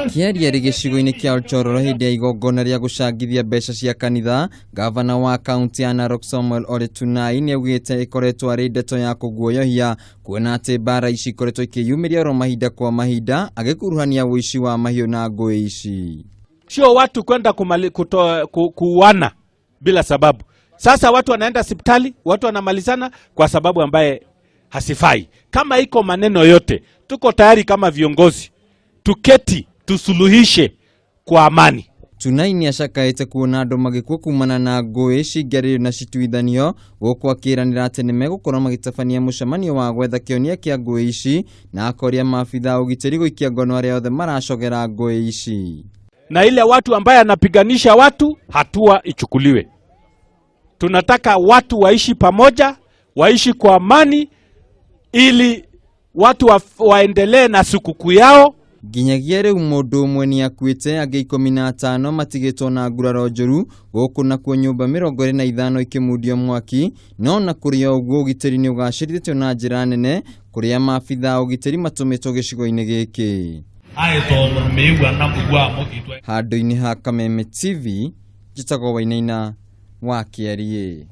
Akĩaria arĩ gĩcigo-inĩ kĩa Olchororo hĩndĩ ya igongona rĩa gũcangithia mbeca cia kanitha, gavana wa kaunti ya Narok Samuel Ole Tunai nĩaugĩte ĩkoretwo arĩ ndeto ya kũguoyohia kuona atĩ mbara ici ikoretwo ikĩyumĩria oro mahinda kwa mahinda, agĩkuruhania ũici wa mahiũ na ngũĩ ici. Sio watu kwenda kuuana bila sababu. Sasa watu wanaenda hospitali, watu wanamalizana kwa sababu ambaye hasifai. Kama iko maneno yote, tuko tayari kama viongozi tuketi tusuluhishe kwa amani. Tunai nĩacakaĩte kuona andũ magĩkua kumana na ngũĩ cingĩarĩrio na cituithanio, gũkũ akĩranĩra atĩ nĩmegũkorwo magĩtabania mũcemanio wa gwetha kĩhonia kĩa ngũĩ ici na akoria maabitha a ũgitĩri gũikia ngono arĩa othe maracogera ngũĩ ici. Na ile watu ambaye anapiganisha watu, hatua ichukuliwe. Tunataka watu waishi pamoja, waishi kwa amani, ili watu waendelee na sikukuu yao. Nginyagia rĩu mũndũ ũmwe nĩakuĩte, angĩ 15 matigĩtwo na nguraro njũru, gũkũ nakuo nyũmba 25 ikĩmundio mwaki. No na kũrĩ o ũguo, ũgitĩri nĩ ũgacĩrithĩtio na njĩra nene kũrĩa maabitha a ũgitĩri matũmĩtwo gĩcigo-inĩ gĩkĩ. Handũ-inĩ ha Kameme TV, njĩtagwo Wainaina wa Kĩariĩ.